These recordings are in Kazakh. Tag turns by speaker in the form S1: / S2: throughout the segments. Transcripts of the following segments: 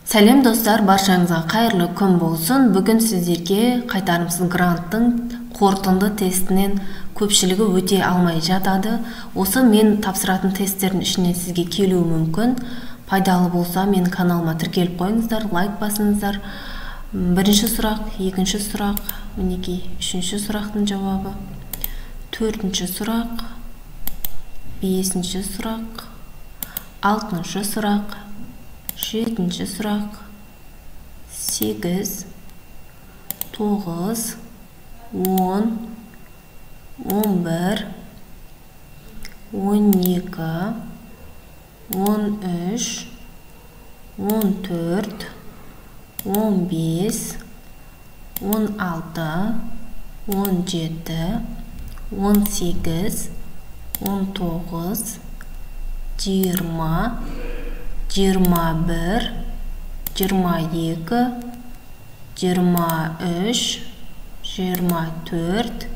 S1: Сәлем, достар, баршаңызға қайырлы күн болсын. Бүгін сіздерге қайтарымсыз гранттың қорытынды тестінен көпшілігі өте алмай жатады. Осы мен тапсыратын тесттердің ішінен сізге келуі мүмкін. Пайдалы болса, менің каналыма тіркеліп қойыңыздар, лайк басыңыздар. Бірінші сұрақ, екінші сұрақ, мінекей, үшінші сұрақтың жауабы, төртінші сұрақ, бесінші сұрақ, алтыншы сұрақ, жетінші сұрақ, 8, 9, 10, 11, 12, 13, 14, 15, 16, 17, 18, 19, 20, 21, 22, 23, 24,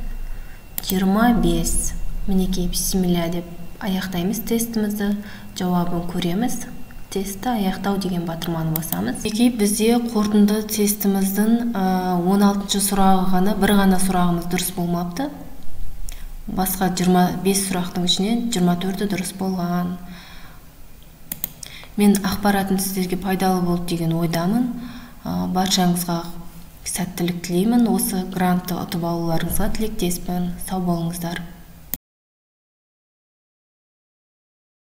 S1: 25. Мінекей, бисмилля деп аяқтаймыз тестімізді, жауабын көреміз. Тестті аяқтау деген батырманы басамыз. Мінекей, бізде қорытынды тестіміздің 16 сұрағы ғана, бір ғана сұрағымыз дұрыс болмапты. Басқа 25 сұрақтың ішінен 24-і дұрыс болған. Мен ақпаратым сіздерге пайдалы болды деген ойдамын. Баршаңызға сәттілік тілеймін. Осы грантты ұтып алуларыңызға тілектеспін. Сау болыңыздар.